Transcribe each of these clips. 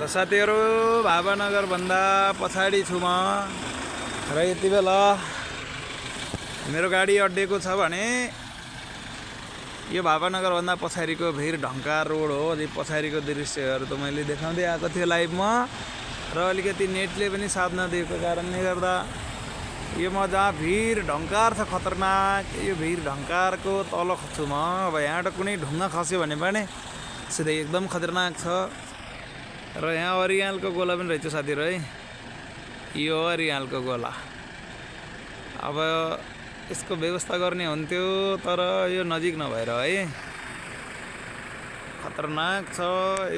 ल साथीहरु भावनगर भन्दा पछाडी छु म र यति बेला मेरो गाडी अड्डेको छ भने यो भावनगर भन्दा पछाडीको भिर ढङ्का रोड हो। अलि पछाडीको दृश्यहरु त मैले देखाउँदै आएको थिएँ लाइभमा र अलिकति नेटले पनि साथ नदिएको कारणले गर्दा यो म जहाँ भिर ढङ्कार छ खतरनाक यो भिर ढङ्कारको तल छु म। अब यहाँबाट कुनै ढुङ्गा खस्यो भने पनि सिधै एकदम खतरनाक छ। र यहाँ अरियालको गोला पनि रहेछ साथीहरु है, यो अरियालको गोला। अब यसको व्यवस्था गर्ने हुन्थ्यो तर यो नजिक नभएर है खतरनाक छ।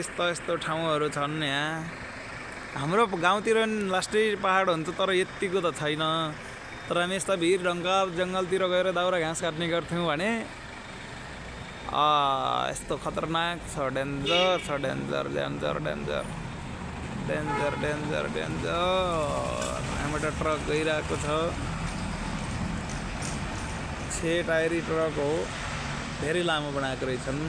यस्तो ठाउँहरू छन् यहाँ। हाम्रो गाउँतिर लास्टै पहाड हुन्छ तर यतिको त छैन। तर हामी यस्ता भिर ढङ्का जङ्गलतिर गएर दाउरा घाँस काट्ने गर्थ्यौँ भने यस्तो खतरनाक छ। डेन्जर छ, danger danger danger danger danger danger. यहाँबाट ट्रक गइरहेको छ, 6 टायरी ट्रक हो, धेरै लामो बनाएको रहेछन्।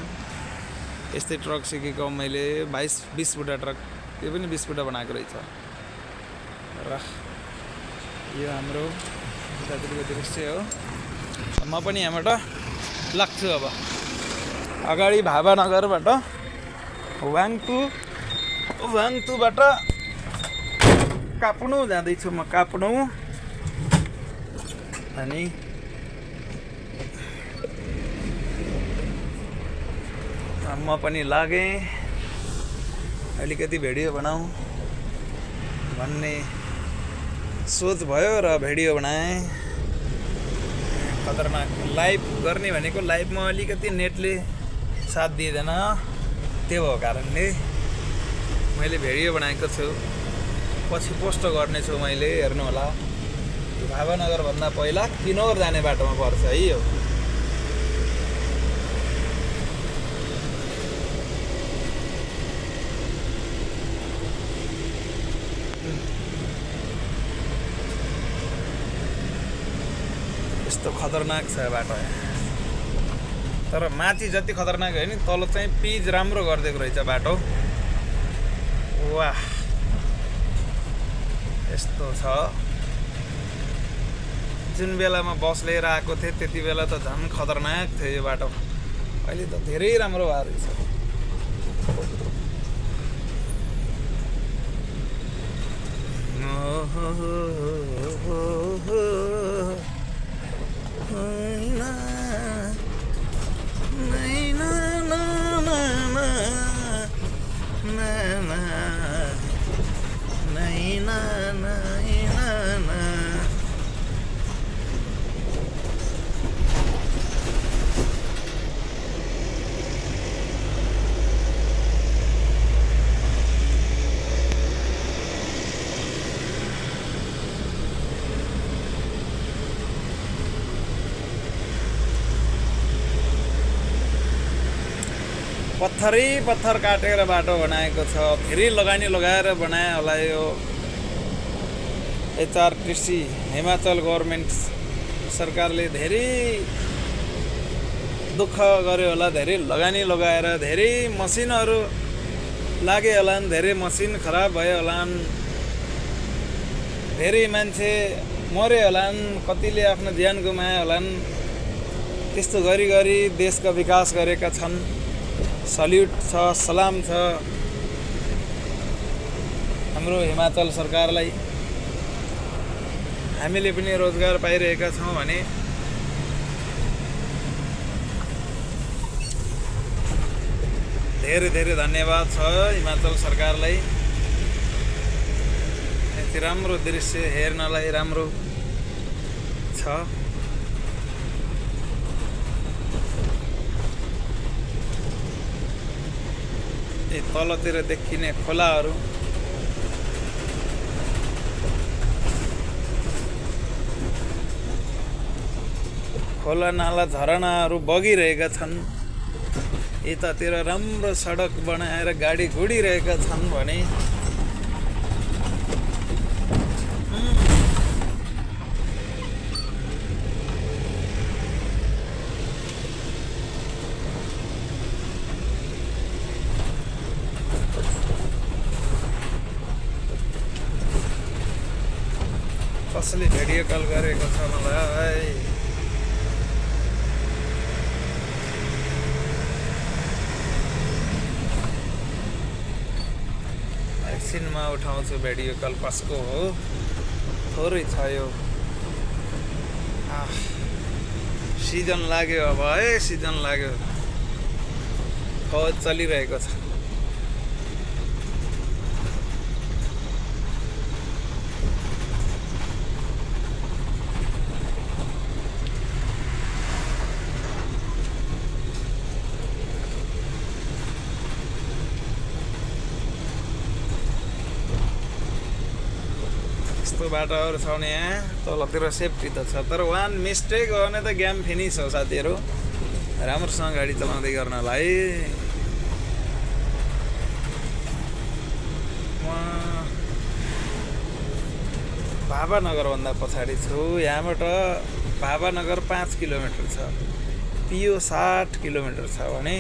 यस्तै ट्रक सिकेको मैले 22-20 फुटा ट्रक, त्यो पनि 20 फुटा बनाएको रहेछ। र यो हाम्रो उतातिरको दृश्य हो। म पनि यहाँबाट लाग्छु। अब अगाडि भावनगरबाट वाङतुबाट काप्नु जाँदैछु म। काप्नु अनि म पनि लागेँ अलिकति भिडियो बनाऊ भन्ने सोच भयो र भिडियो बनाएँ। खतरनाक लाइभ गर्ने भनेको लाइभमा अलिकति नेटले साथ दिँदैन, त्यो हो कारणले मैले भिडियो बनाएको छु। पछि पोस्ट गर्नेछु मैले, हेर्नु होला। भावनगर भन्दा पहिला किनौर जाने बाटोमा पर्छ है यो। यस्तो खतरनाक छ बाटो। तर माथि जति खतरनाक हो नि तल चाहिँ पिच राम्रो गरिदिएको रहेछ बाटो। वाह यस्तो छ। जुन बेलामा बस लिएर आएको थिएँ त्यति बेला त झन् खतरनाक थियो यो बाटो। अहिले त धेरै राम्रो भएको रहेछ। पत्थर काटेर बाटो बनाएको छ। धेरै लगानी लगाएर बनाए होला यो HRTC हिमाचल गभर्नमेन्ट सरकारले। धेरै दुःख गर्यो होला, धेरै लगानी लगाएर धेरै मसिनहरू लागे होलान्, धेरै मसिन खराब भयो होलान्, धेरै मान्छे मरे होलान्, कतिले आफ्नो ज्यान गुमाए होलान्। त्यस्तो गरी देशको विकास गरेका छन्। सल्युट छ, सलाम छ हाम्रो हिमाचल सरकारलाई। हामीले पनि रोजगार पाइरहेका छौँ भने धेरै धेरै धन्यवाद छ हिमाचल सरकारलाई। यति राम्रो दृश्य हेर्नलाई राम्रो छ। तलतिर देखिने खोलाहरू, खोला नाला झरनाहरू बगिरहेका छन्। यतातिर राम्रो सडक बनाएर गाडी गुडिरहेका छन् भने कसले भिडियो कल गरेको छ मलाई? एकछिनमा उठाउँछु भिडियो कल। कसको हो? थोरै छ यो। सिजन लाग्यो अब है, सिजन लाग्यो। खोज चलिरहेको छ। यस्तो बाटोहरू छ भने यहाँ तलतिर सेफ्टी त छ, तर वान मिस्टेक हो भने त गेम फिनिस हो साथीहरू। राम्रोसँग गाडी चलाउँदै गर्नलाई। म भावानगरभन्दा पछाडि छु। यहाँबाट भावानगर 5 किलोमिटर छ, पियो 60 किलोमिटर छ भने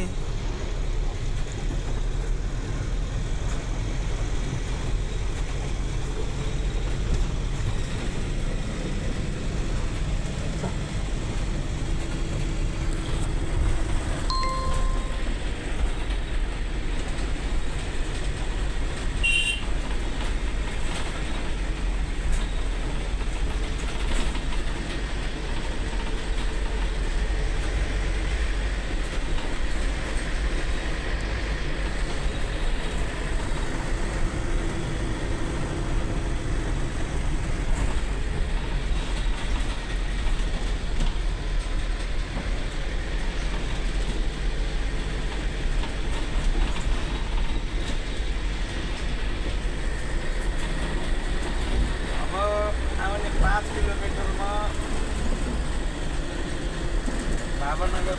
भावानगर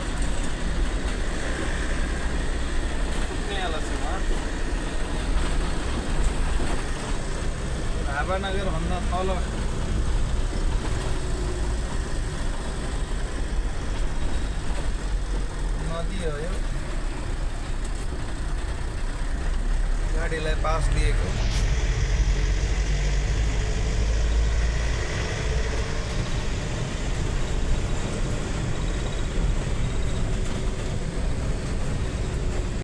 पुग्नेवाला छु म। भावानगरभन्दा तल नदी हो यो। गाडीलाई पास दिएको।